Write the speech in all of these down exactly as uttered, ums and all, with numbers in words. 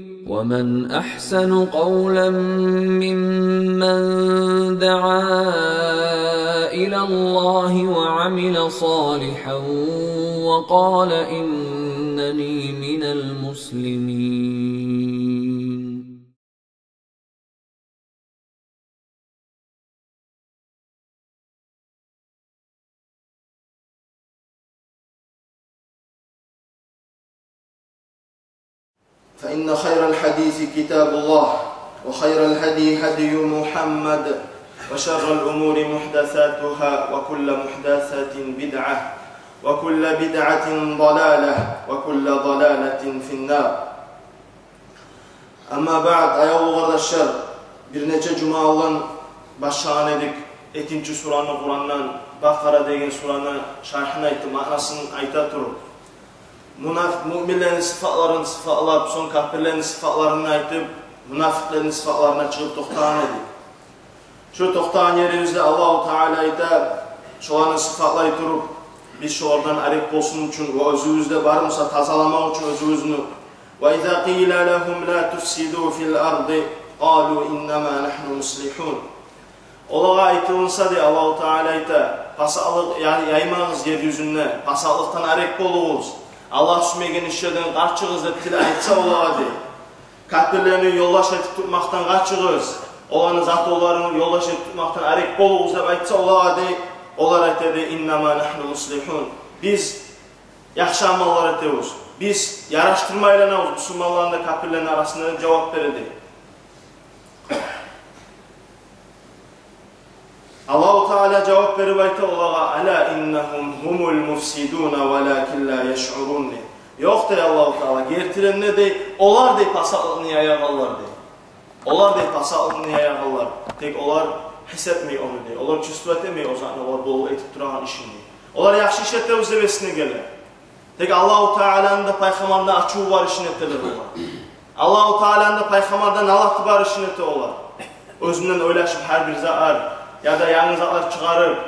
ومن أحسن قولا ممن دعا إلى الله وعمل صالحا وقال إنني من المسلمين. فإن خير الحديث كتاب الله، وخير الهدي هدي محمد، وشر الأمور محدثاتها، وكل محدثة بدعة، وكل بدعة ضلالة، وكل ضلالة في النار. Амма баъд, аявлу къардашлар, бир нече жума алдан башлагъан эдик экинчи сураны Къурандан, Бакъара деген сураны шархын айтып, маънасын айта туруп, мунаф-, муъминлени сыфатларын сыфатлап, сонг капирлени сыфатларын айтып, мунафикълени сыфатларына чыгъып токътагъан эдик. Шо токътагъан ерибизде Аллагьу Таала айта, шоланы сыфатлай туруп, биз шолардан арек болсун учун ва оьзюбюз де бар буса тазаламакъ учун оьзюбюзню. وإذا قيل لهم لا تفسدوا في الأرض قالوا إنما نحن مصلحون. Олагъа айтылынса, дей, Аллагьу Таала айта, пасатлыкъ я-, яймагъыз ер юзюнде, пасатлыкъдан арек болугъуз, Аллагь сюймеген ишлерден къачыгъыз деп тилей айтса олагъа, дей, капирлени ёлдаш этип тутмакъдан къачыгъыз, оланы затонларын ёлдаш этип тутмакъдан арек болугъуз деп айтса олагъа, дей, олар айта, дей: إنما نحن مصلحون. Биз яхшы амаллар этебиз. Биз яраштырма айланабыз бусурманланы да капирлени арасында деп жавап бере, дей. Аллагьу Таала жавап берип айта олагъа: ألا إنهم هم المفسدون ولكن لا يشعرون, дей. Ёкъ, дей Аллагьу Таала, гертиден де, дей, олар, дей, пасатлыкъны яягъанлар, дей. Олар, дей, пасатлыкъны яягъанлар. Тек олар гьис этмей ону, дей. Олар чувствовать этмей о затны, олар болуп этип турагъан ишин, дей. Олар яхшы иш этебиз деп эсине геле. Тек Аллагьу Тааланы да, пайхаммарны да ачуву бар ишин этелер олар. Аллагьу Тааланы да, пайхаммарны да налаты бар ишин эте олар. Оьзюнден ойлашып гьар бир затлар, яда янгы затлар чыгъарып,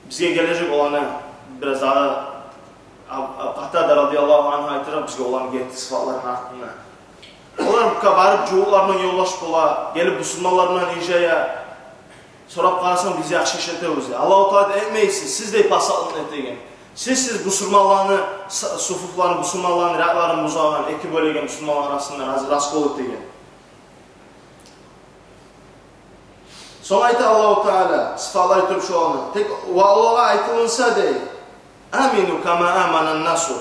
бизге гележек оланы бираз дагъы Аб-, Аб-, Къатада радияллагьу ангьу айтажакъ бизге оланы герти сыфатларын артында. Олар бу къа-, барып жугьутлар булан ёлдаш бола, гелип бусурманлар булан иржая. Сорап къарасанг, биз яхшы иш этебиз, дей. Аллагьу Таала да: этмейсиз, сиз, дей, пасатлыкъны этеген. Сиз, сиз бусурманланы с-, суфуфларын, бусурманланы рядларын бузагъан, эки бёлеген, бусурманлар арасында раз-, раскол этеген. Сонг айта Аллагьу Таала, сыфатлай туруп шоланы. Тек ва олагъа айтылынса, дей: آمنوا كما آمن الناس.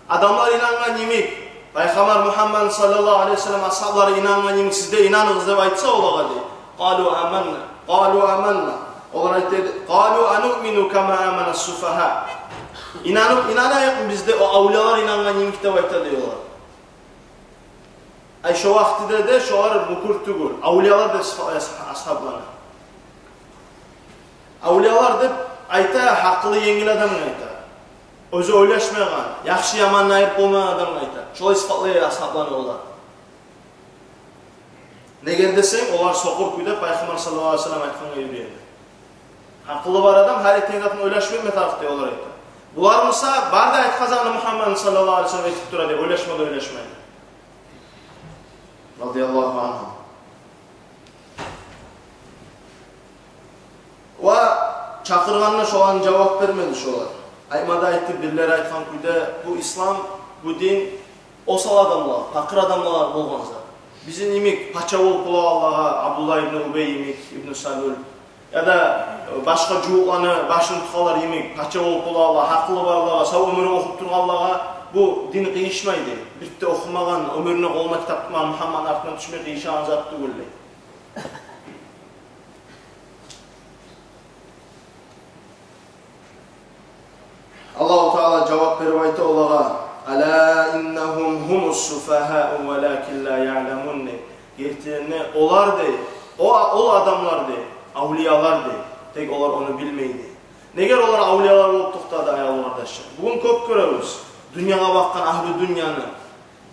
Адамлар инангъан йимик, пайхаммар Мугьаммад саллаллагьу алайгьи ва саллам асгьаблары инангъан йимик, сиз де инаныңыз деп айтса олагъа, дей, قالوا آمنا, قالوا آمنا. Олар айта, дей: قالوا أنؤمن كما آمن السفهاء. Инанып, инанайыкъмы биз де о авлиялар инангъан йимик деп айта, дей, олар. Ай, шо вакътиде де шолар мюкюр тюгюл, авлиялар деп сыфатлай асгьа-, асгьабланы. Авлиялар деп айта гьакъылы енгил адамгъа айта. Оьзю ойлашмайгъан, яхшы-яманны айырып болмайгъан адамгъа айта. Шолай сыфатлай асгьабланы олар. Неге десенг, олар сокъур кюйде пайхаммар саллаллагьу алайгьи ва саллам айтгъангъа юрюй эди. Гьакъылы бар адам гьар этген затын ойлашып этме тарыкъ, дей, олар айта. Булар буса бары да айтгъан затны Мугьаммад саллаллагьу алайгьи ва саллам этип тура деп ойлашма да ойлашмай эди. Радияллагьу ангьум. Ва чакъыргъанда шоланы жавап бермеди шолар. Айтма да айтды, бирлери айтгъан кюйде: бу ислам, бу дин осал адамлагъа, пакъыр адамлагъа болгъан зат. Бизин йимик пача болуп болагъанлагъа, Абдуллагь ибну Убей йимик, ибну Салюль, яда башгъа жугьутланы башын тутгъанлар йимик пача болуп болагъанлагъа, гьакъылы барлагъа, сав оьмюрю охуп тургъанлагъа бу дин къыйышмайды. Бир де охумагъан, оьмюрюнде къолуна китап тутмагъан, Мугьаммадны артындан тюшме къыйышагъан зат тюгюл, дей. Аллагьу Таала жавап берип айта олагъа: ألا إنهم هم السفهاء ولكن لا يعلمون, дей. Гертиден де олар, дей, о, ол адамлар, дей, авлиялар, дей. Тек олар ону билмейди. Неге олар авлиялар болуп токътады, аявлу къардашлар? Бугюн кёп гёребиз дюньягъа бакъгъан агьлю дюньяны.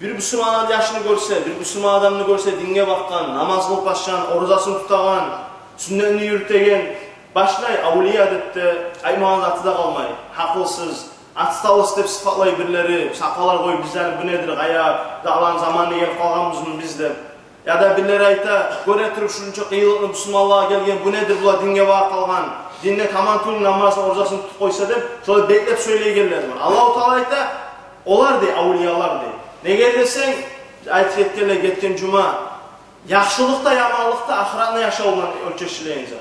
Бир бусурман яшны гёрсе, бир бусурман адамны гёрсе, динге бакъгъан, намаз къылып башлагъан, оразасын тутагъан, сюннетни юрютеген, башлай авлия деп де айтмагъан заты да къалмай. Гьакъылсыз, отсталость деп сыфатлай бирлери, сакъаллар къоюп, бизден бу недир, къая, Аланы заманы гелип къалгъанбызмы биз деп. Яда бирлери айта, гёре туруп шунча къыйынлыкъны бусурманлагъа гелген, бу недир булар динге багъып къалгъан, динде таман тюгюл намазын, оразасын тутуп къойса деп, шолай беклеп сёйлейгенлер бар. Аллагьу Таала айта, олар дей, авлиялар дей. Неге десенг, айтып гетгенлей гетген жума, яхшылыкъ да, яманлыкъ да ахыратны яшавундан оьлчешилеген зат.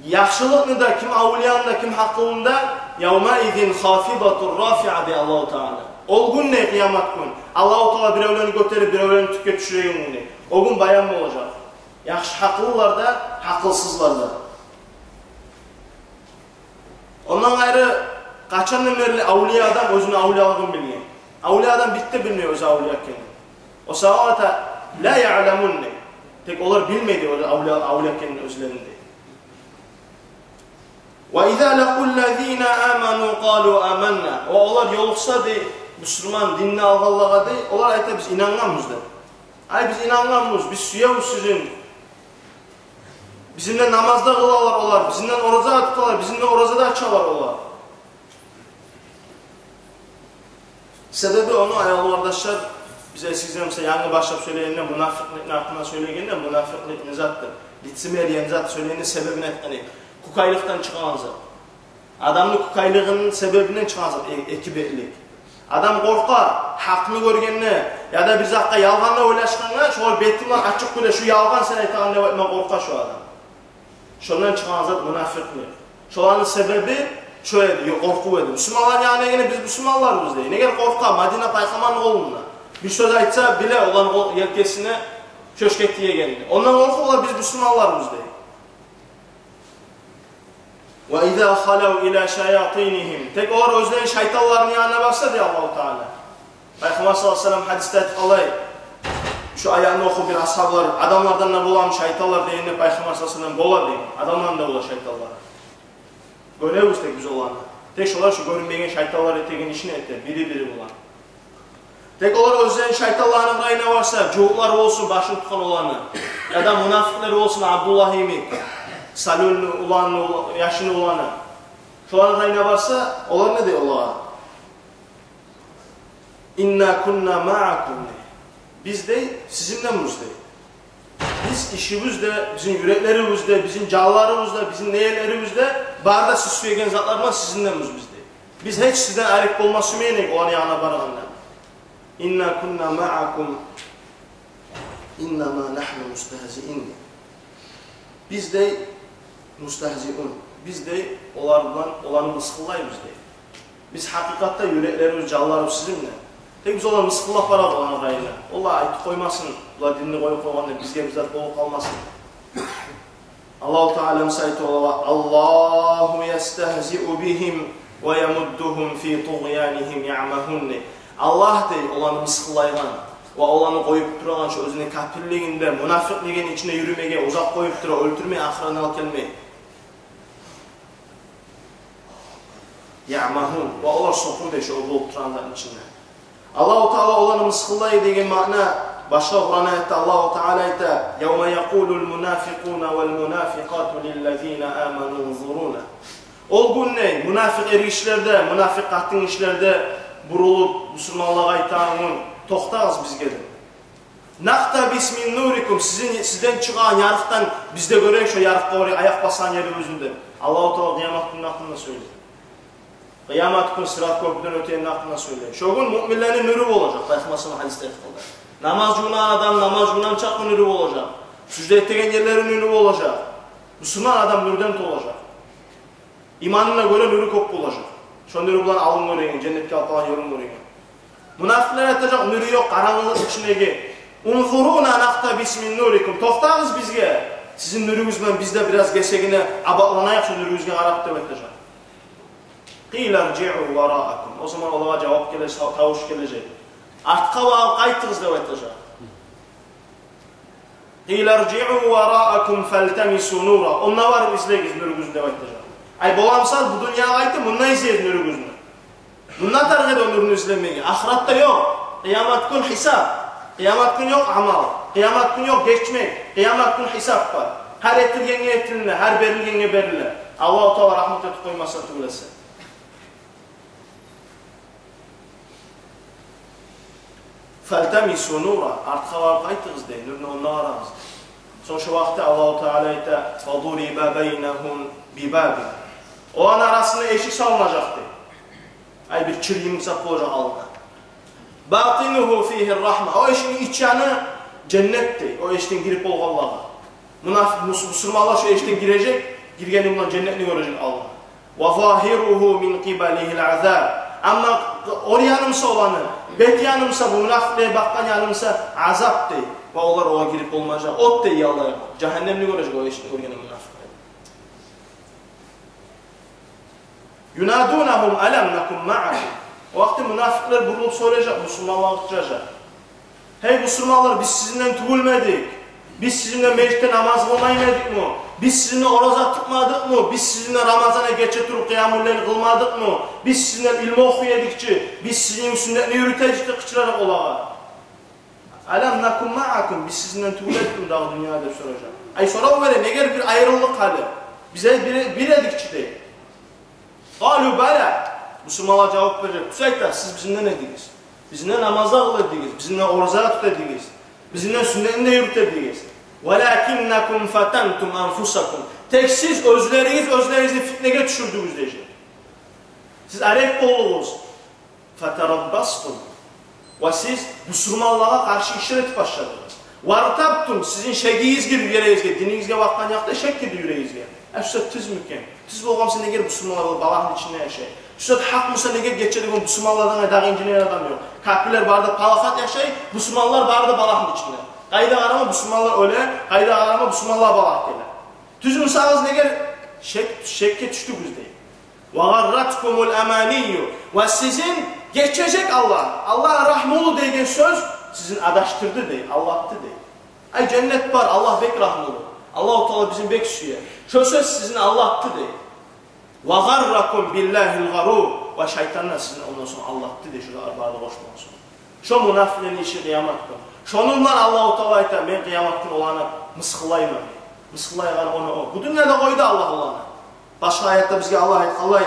Яхшылыкъны да, ким авлияны да, ким гьакъылны да, явмаизин хафидатур рафиа дей Аллагьу Таала. Ол гюн не, къыямат гюн. Аллагьу Таала биревлени гётерип, биревлени тюпге тюшюреген гюн не. О гюн баян болажакъ. Яхшы гьакъыллылар да, гьакъылсызлар да. Ондан къайры, къачандан берли авлия адам оьзюню авлиялыгъын билген. Авлия адам битди билмей оьзю авлия экенин. О савабы да ла яъламун дей. Тек олар билмейди оьзю авлия, авлия экенин оьзлерин дей. Ва иза лакъул лазина аману къалу аманна. Ва олар ёлукъса дей, бусурман динни алгъанлагъа дей, олар айта, биз инангъанбыз деп. Ай, биз инангъанбыз, биз сюебиз сизин. Бизинден намаз да къылалар олар, бизинден ораза да туталар, бизинден ораза да ачалар олар. Себеби ону, аявлу къардашлар, биз эсигизде, мисал, янгы башлап сёйлегенде, мунафикъликни гьакъында сёйлегенде, мунафикълик не затдыр, лицемерие не зат сёйлегенде, себебин айтгъан эдик. Кёкайлыкъдан чыгъагъан зат. Адамны кёкайлыгъыны себебинден чыгъагъан зат, э-, эки бетлик. Адам къоркъа, гьакъны гёргенде, яда бир затгъа, ялгъанны ойлашгъангъа, шолай бетин булан ачыкъ кюйде, шу ялгъан сен айтагъан деп айтма къоркъа шу адам. Шондан чыгъагъан зат мунафикълик. Шоланы себеби шо эди, ё-, къоркъув эди. Бусурманланы янына гелгенде, биз бусурманларбыз дей. Неге къоркъа? Мадина пайхаммарны къолунда. Бир сёз айтса, биле, оланы къол-, елкесине чёшке тиегенни. Ондан къоркъув, олар биз бусурманларбыз дей. Ва иза халав ила шаятинигьим. Тек олар оьзлени шайтанларыны янына барса дей Аллагьу Таала. Пайхаммар саллаллагьу алайгьи ва саллам гьадисде айтгъанлай, шу аятны охуп бир асгьаблар, адамлардан да боламы шайтанлар дегенде, Пайхаммар саллаллагьу алайгьи ва саллам бола деген. Адамлардан да бола шайтанлар. Гёребиз тек биз оланы. Тек шолар шу гёрюнмеген шайтанлар этеген ишни эте, бири-бири булан. Тек олар оьзлени шайтанларыны къырыйына барса, жугьутлар болсун башын тутгъан оланы, яда мунафикълер болсун, Абдуллагь йимик, Салюлну уланы, ула-, яшыны уланы. Шоланы къырыйына барса, олар не дей олагъа? Инна кунна маъакум дей. Биз дей, сизин буланбыз дей. Биз ишибиз де, бизин юреклерибиз де, бизин жанларыбыз да, бизин нейлерибиз де, бары да сиз сюеген затлар булан сизин буланбыз биз дей. Биз гьеч сизден айрыкъ болма сюймей эдик оланы янына баргъанда. Инна кунна маъакум, иннама нахну мустагьзиин дей. Биз дей, мустагьзиун. Биз дей, олар булан, оланы мысгъыллайбыз дей. Биз гьакъыкъатда юреклерибиз, жанларыбыз сизин булан. Тек биз оланы мысгъыллап барабыз оланы къырыйына. Олар айтып къоймасын, булар динни къоюп къойгъанда бизге бир зат болуп къалмасын. Аллагьу Таала мисал айтып олагъа, Аллагьу ястагьзиу бигьим ва ямуддугьум фи тугъянигьим яъмагьун дей. Аллагь дей, оланы мысгъыллайгъан ва оланы къоюп турагъан шу оьзюню капирлигинде, мунафикълигини ичинде юрюмеге, узакъ къоюп тура, оьлтюрмей, ахырына алып гелмей. Яъмагьун. Ва олар сокъур дей шо болуп турагъан затны ичинде. Аллагьу Таала оланы мысгъыллай деген маъна, башгъа Къуран аятда Аллагьу Таала айта: «Явма якъулул мунафикъуна вал мунафикъату лиллазина аману унзуруна». Ол гюн дей мунафикъ эргишилер де, мунафикъ къатынгишилер де бурулуп, бусурманлагъа айтагъан гюн: «Токътагъыз бизге», — деп. «Накътабис мин нурикум», сизин, сизден чыгъагъан ярыкъдан биз де гёрейик, шо ярыкъгъа гёре аякъ басгъан ерибизни деп. Аллагьу Таала къыямат гюнню гьакъында сёйлей. Къыямат гюн Сырат кёпюрден оьтегенни гьакъында сёйлей. Шо гюн муъминлени нюрю болажакъ, Пайхаммар саллаллагьу алайгьи ва саллам гьадисде айтгъанлай. Намаз жувунагъан адам намаз жувунагъанча нюрю болажакъ. Сужда этеген ерлери нюрю болажакъ. Бусурман адам нюрден толажакъ. Иманына гёре нюрю кёп болажакъ. Шо нюрю булан алын гёреген, женнетге алып барагъан ёлун гёреген. Мунафикълер айтажакъ: «Нюрю ёкъ, къарангылыкъ ичиндеги». «Унзуруна накътабис мин нурикум». «Токътагъыз бизге, сизин нюрюгюз булан биз де бираз гесегине абатланайыкъ шо нюрюгюзге къарап», — деп айтажакъ. «Къила ржиъу вараакум». О заман олагъа жавап гележек, тавуш гележек: «Артгъа багъып къайтыгъыз», — деп айтажакъ. «Къила ржиъу вараакум фалтамису нура». «Онда барып излегиз нюрюгюзню», — деп айтажакъ. Ай, боламыса, бу дюньягъа къайтып, мунда излегиз нюрюгюзню. Мунда тарыкъ эди о нюрню излемеге. Ахыратда ёкъ. Къыямат гюн гьисап. Къыямат гюн ёкъ амал. Къыямат гюн ёкъ гечмек. Къыямат гюн гьисап бар. Гьар этилгенге этилине, гьар берилгенге бериле. Аллагьу Таала рагьмат этип къоймаса тюгюл эсе. فالتمسوا نورا, артгъа барып къайтыгъыз дей, нюрню онда къарагъыз. Сонг шо вакътиде Аллагьу Таала айта: فضرب بينهم بباب. Оланы арасына эшик салынажакъ дей. Ай, бир чыр йимик зат болажакъ алдына. باطنه فيه الرحمة. О эшикни ич яны женнет дей, о эшикден гирип болгъанлагъа. Мунаф-, мус-, бусурманлар шо эшикден гирежек, гиргени булан женнетни гёрежек алдына. وظاهره من قبله العذاب. Амма оьр яны буса оланы, бет яны буса, бу мунафикълер бакъгъан яны буса, азап дей. Ва олар огъар гирип болмажакъ. От дей яллай. Жагьаннемни гёрежек о эшикни гёргени мунафикълер. ينادونهم ألم نكن معكم. О вакъти мунафикълер бурулуп сорайжакъ, бусурманлагъа къычыражакъ: «Гьей бусурманлар, биз сизин булан тюгюлмю эдик? Биз сизин булан межитде намаз къылмаймы эдикми? Биз сизин булан ораза тутмадыкъмы? Биз сизин булан Рамазан ай гече туруп къиямул лейл къылмадыкъмы? Биз сизин булан илму охуй эдик чи, биз сизин булан сюннетни юрюте эдик», — деп къычырар олагъа. «ألم نكن معكم, биз сизин булан тюгюл эдикми дагъы дюньяда?» — деп сорайжакъ. Ай, сорав бере, негер бир айрылдыкъ гьали? Биз бир, бир эдик чи дей. قالوا بلى. Бусурманлар жавап бережек: «Тюз айтасыз, сиз бизин булан эдигиз. Бизин булан намаз да къыла эдигиз, бизин булан ораза да тута эдигиз, бизин булан сюннетни де юрюте эдигиз. ولكنكم فتنتم أنفسكم. Тек сиз оьзлеригиз оьзлеригизни фитнеге тюшюрдюгюз, — дей. — Сиз арек болдугъуз. فتربصتم. Ва сиз бусурманлагъа къаршы ишлер этип башладыгъыз. وارتبتم, сизин шегигиз гирди юрегигизге, динигизге бакъгъан якъда шек гирди юрегигизге. Э, шо тюзмю экен? Тюз болгъан буса, негер бусурманлар бу балагьны ичинде яшай? Шо гьакъ буса, негер гече де гюн бусурманлардан дагъы инжинеген адам ёкъ? Капирлер бары да парахат яшай, бусурманлар бары да балагьны ичинде. Къайда къарама, бусурманлар оьле, къайда къарама, бусурманлар балагь геле. Тюз бусагъыз, негер шек, шекге тюшдюгюз», — дей. وغرتكم الأماني. Ва сизин гечежек Аллагь, Аллагь рагьмулу деген сёз сизин адашдырды дей, алдатды дей. Ай, женнет бар, Аллагь бек рагьмулу, Аллагьу Таала бизин бек сюе. Шо сёз сизин алдатды дей. وغركم بالله الغرور. Ва шайтан да сизин ондан сонг алдатды дей, шо затлар бары да къошулгъан сонг. Шо мунафикълени иши къыямат гюн. Шону булан Аллагьу Таала айта: «Мен къыямат гюн оланы мысгъыллайман», — дей. Мысгъыллайгъан ону о. Бу дюньяда къойду Аллагь оланы. Башгъа аятда бизге Аллагь айтгъанлай: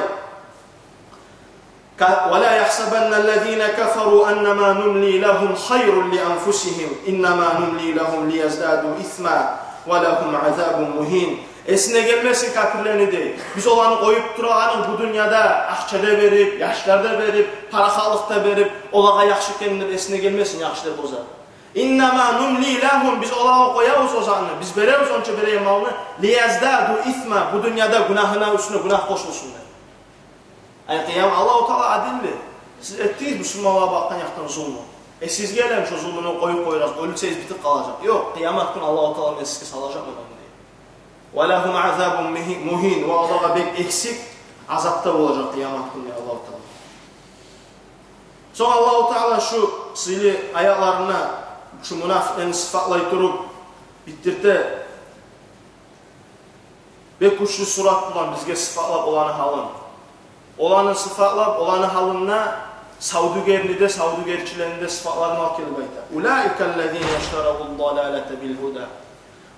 «ولا يحسبن الذين كفروا أنما نملي لهم خير لأنفسهم إنما نملي لهم ليزدادوا إثما ولهم عذاب مهين». Эсине гелмесин капирлени дей, биз оланы къоюп турагъаны бу дюньяда акъча да берип, яшлар да берип, парахатлыкъ да берип, олагъа яхшы экенин эсине гелмесин яхшы деп о зат. «إنما نملي لهم», биз олагъа къоябыз о затны, биз беребиз онча береген малны, «ليزدادوا إثما», бу дюньяда гюнагьына уьстюне гюнагь къошулсун деп. Ай, къыям, Аллагьу Таала адилли. Сиз этдигиз бусурманлагъа бакъгъан якъдан зулму. Э, сизге гелеми шо зулмуну къоюп къоярсыз, оьлсегиз битип къалажакъ. Ёкъ, къыямат гюн Аллагьу Таала: «Мен сизге салажакъман ону», — дей. «ولهم عذاب مهي-, مهين», ва олагъа бек эксик азап да болажакъ къыямат гюн дей Аллагьу Таала. Сонг Аллагьу Таала шу сыйлы аятларында шу мунафикълени сыфатлай туруп битдирте. Бек гючлю сурат булан бизге сыфатлап оланы гьалын. Оланы сыфатлап, оланы гьалын да, савдюгерни де, савдюгерчилени де сыфатларын алып гелип айта: «أولئك الذين اشتروا الضلالة بالهدى».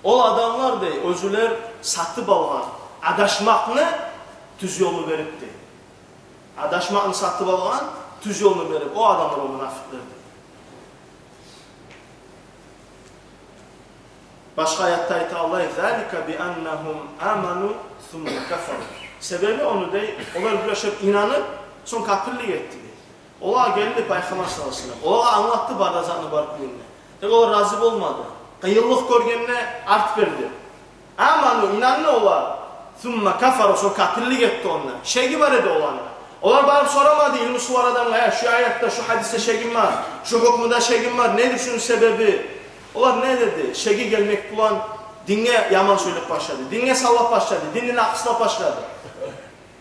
Ол адамлар дей, оьзлер сатып алгъан адашмакъны тюз ёлну берип дей. Адашмакъны сатып алгъан тюз ёлну берип, о адамлар, о мунафикълер дей. Башгъа аятда айта Аллагь: «ذلك بأنهم آمنوا ثم كفروا». Себеби ону дей, олар бир яшап инанып, сонг капирлик этди дей. Олагъа гелди Пайхаммар саллаллагьу алайгьи ва саллам, олагъа англатды бары да затны бар кююн де. Тек олар рази болмады. Къыйынлыкъ гёргенде арт берди. «آمنوا», инанды олар. «ثم كفروا», сонг капирлик этди онда. Шеги бар эди оланы. Олар барып сорамады илмусу бар адамгъа: «Э, шу аятда, шу гьадисде шегим бар, шу гьукмуда шегим бар, недир шуну себеби?» Олар не деди? Шеги гелмек булан динге яман сёйлеп башлады, динге саллап башлады, динни накъыслап башлады.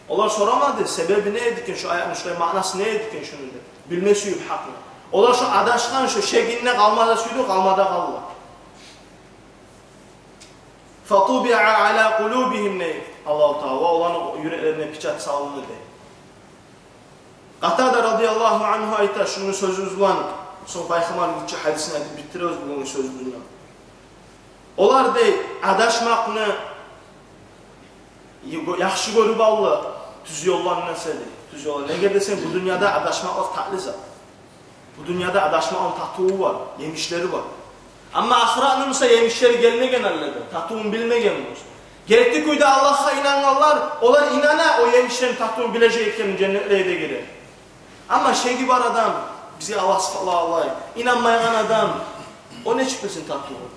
Олар сорамады, себеби не эди экен шу аятны, шулай маънасы не эди экен шуну деп, билме сююп гьакъны. Олар шу адашгъан шу шегинде къалма да сюйдю, къалма да къалды. «فطبع على قلوبهم», дей Аллагьу Таала, ва оланы юреклерине печать салынды, дей. Къатада радияллагьу ангьу айта, шуну сёзюбюз булан, сонг Пайхаммарны гиччи гьадисин айтып битдиребиз бугюнгю сёзюбюзню. Олар, дей, адашмакъны яхшы гёрюп алды тюз ёлдан эсе, дей. Тюз ёлдан. Неге десенг, бу дюньяда адашмакълыкъ татли зат. Бу дюньяда адашмакъны татыву бар, емишлери бар. Амма ахыратны буса емишлери гелмеген гьалда, татывун билмеген буса. Герти кюйде Аллагьгъа инангъанлар, олар инана, о емишлени татывун билежек экенин, женнетлеге де гире. Амма шеги бар адам, бизге Аллагь сыпатлай, инанмайгъан адам, о нечик билсин татывун?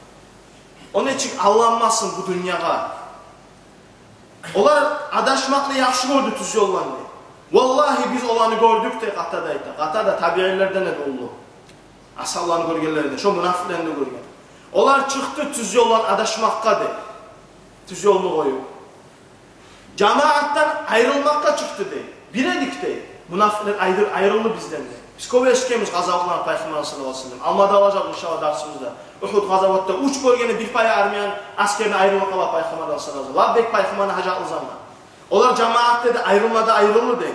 О нечик алланмасын бу дюньягъа? Олар адашмакъны яхшы гёрдю, тюз ёлдан, дей. Валлагьи, биз оланы гёрдюк, дей, Къатада айта. Къатада табиинлерден эди, уллу асгьабланы гёргенлерден, шо мунафикълени де гёрген. Олар чыкъды тюз ёлдан адашмакъгъа, дей. Тюз ёлну къоюп, жамаатдан айрылмакъгъа чыкъды, дей. Бир эдик, дей. Мунафикълер айры-, айрылды бизден, дей. Биз кёп эшитгенбиз къазаватланы Пайхаммар саллаллагьу алайгьи ва саллам. Алда да алажакъ, иншаллагь, дарсыбызда. Угьуд къазаватда уьч бёлгени бир пай армияны аскерини айрылып къала Пайхаммар саллаллагьу алайгьи ва саллам. Лап бек Пайхаммарны гьажатлы заман. Олар жамаат эди, айрылма да айрылды, дей.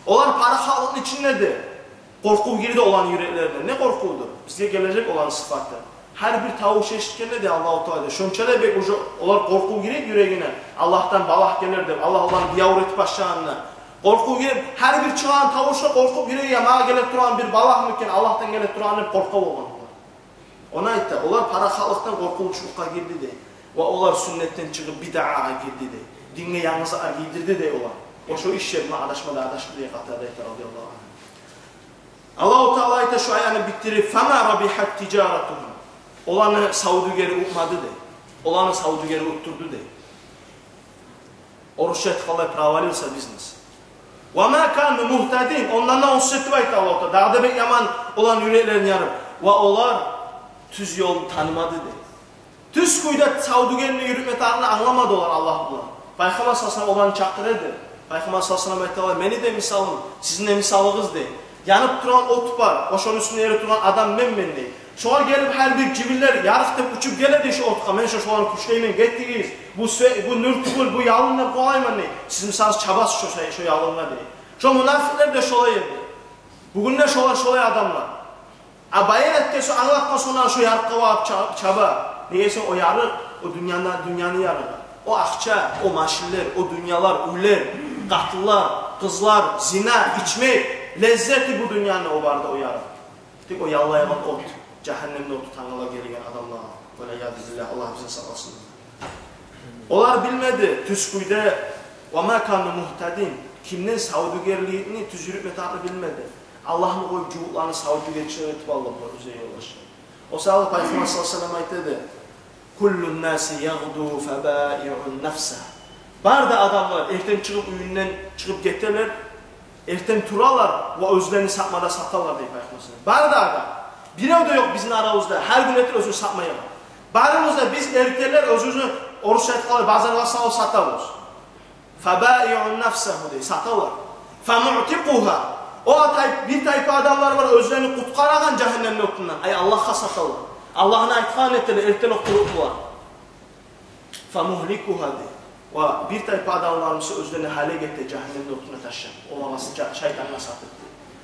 Олар парахатлыкъны ичинде де къоркъув гирди оланы юреклерине. Не къоркъувдур? Бизге гележек оланы сыпаты. Гьар бир тавуш эшитгенде де Аллагьу Таала, шонча да бек уже олар къоркъув гире юрегине, Аллагьдан балагь гелер деп, Аллагь оланы биябур этип башлагъанына къоркъув гирип, гьар бир чыгъагъан тавушгъа къоркъуп, юреги: «Я, магъа геле турагъан бир балагьмы экен, Аллагьдан геле турагъан?» — деп къоркъа болгъан олар. Ону айта, олар парахатлыкъдан къоркъувчулукъгъа гирди, дей. Ва олар сюннетден чыгъып, бидагъагъа гирди, дей. Динге янгызлыкъ гийдирди, дей, олар. О шо ишге, ма, адашма да адашды, дей, Къатада айта, радияллагьу ангьу. Аллагьу Таала айта, шо аятны битдирип: «Фама рабигьат тижаратугьум». Оланы савдюгери утмады, дей. Оланы савдюгери утдурду, дей. Орусча айтгъанда, провалился бизнес. «Ва ма кану мугьтадин». Ондан да онсуз этип айта Аллагьу Таала. Дагъы да бек яман оланы юреклерин ярып. Ва олар тюз ёлну танымады, дей. Тюз кюйде савдюгерни юрютме тарыкъны англамады олар Аллагь булан. Пайхаммар саллаллагьу алайгьи ва саллам оланы чакъыра эди. Пайхаммар саллаллагьу алайгьи ва саллам айта: «Мени де мисалым, сизин де мисалыгъыз», — дей. Янып турагъан от бар, ва шону уьстюнде эретурагъан адам менмен, дей. Шогъар гелип гьар бир жибинлер ярыкъ деп учуп геле, дей, шо отгъа. Мен шо, шоланы кючлеймен, гетигиз. Бу све-, бу нюр тюгюл, бу ялын деп къувалайман, дей. Сиз мисалсыз чабасыз шо, шо, шо ялынгъа, дей. Шо мунафикълер де шолай эди. Бугюн де шолар шолай адамлар. А баян этген сонг, англатгъан сонг, шо ярыкъгъа багъып ча-, чаба. Неге десенг, о ярыкъ, о дюньяны, дюньяны ярыгъы. О акъча, о машинлер, о дюньялар, уьйлер, къатынлар, къызлар, зина, ичмек, леззети бу дюньяны, о бары да о ярыкъ. Тек о яллайгъан от, жагьаннемни оту тангала гелеген адамлар. Валиязубиллагь, Аллагь бизин сакъласын. Олар билмеди тюз кюйде, ва ма кану мугьтадин, кимден савдюгерликни тюз юрютме тарыкъны билмеди. Аллагьны къоюп жугьутланы савдюгерчилер этип алды булар, оьзге ёлдашлар. О саялы Пайхаммар саллаллагьу алайгьи ва саллам айта эди: «Куллун наси ягъду фабаиун нафсагь». Бары да адамлар эртен чыгъып, уьюнден чыгъып гетелер, эртен туралар ва оьзлерин сатма да саталар, дей Пайхаммар саллаллагьу алайгьи ва саллам. Бары да адам. Бирев де ёкъ бизин арабызда гьар гюн эртен оьзюн сатмайгъан. Барыбыз да биз эртенлер оьзюбюзню, орусча айтгъанда, базаргъа салып сатабыз. «Фабаиун нафсагьу», — дей, саталар. «Фамуътикъугьа». О тай-, бир тайпа адамлар бар, оьзлерин къутгъарагъан жагьаннемни отундан. Ай, Аллагьгъа саталар. Аллагьны айтгъанын этелер, эртен окъ туруп булар. «Фамугьликугьа», — дей. Ва бир тайпа адамлар буса оьзлерин гьалек эте, жагьаннемни отуна ташлап. Олагъа са-, жа-, шайтангъа сатып.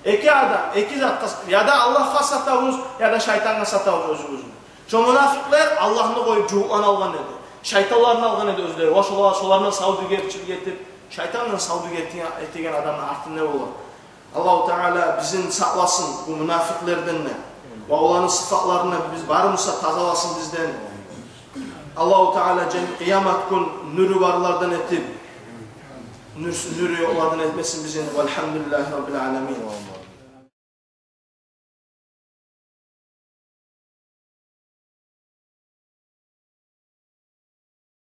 Эки адам, эки затгъа с-, я да Аллагьгъа сатабыз, я да шайтангъа сатабыз оьзюбюзню. Шо мунафикълер Аллагьны къоюп жугьутланы алгъан эди. Шайтанланы алгъан эди оьзлери. Ва шолар, шолардан савдюгерчилик этип, шайтандан савдюгер этеген, этеген адамны арты не болар? Аллагьу Таала бизин сакъласын бу мунафикълерден де. Ва оланы сыфатларындан биз барыбызны тазаласын бизден. Аллагьу Таала жен-, къыямат гюн нюрю барлардан этип, нюр-, нюрю ёкълардан этмесин бизин. Валгьамдулиллагьи раббил аламин.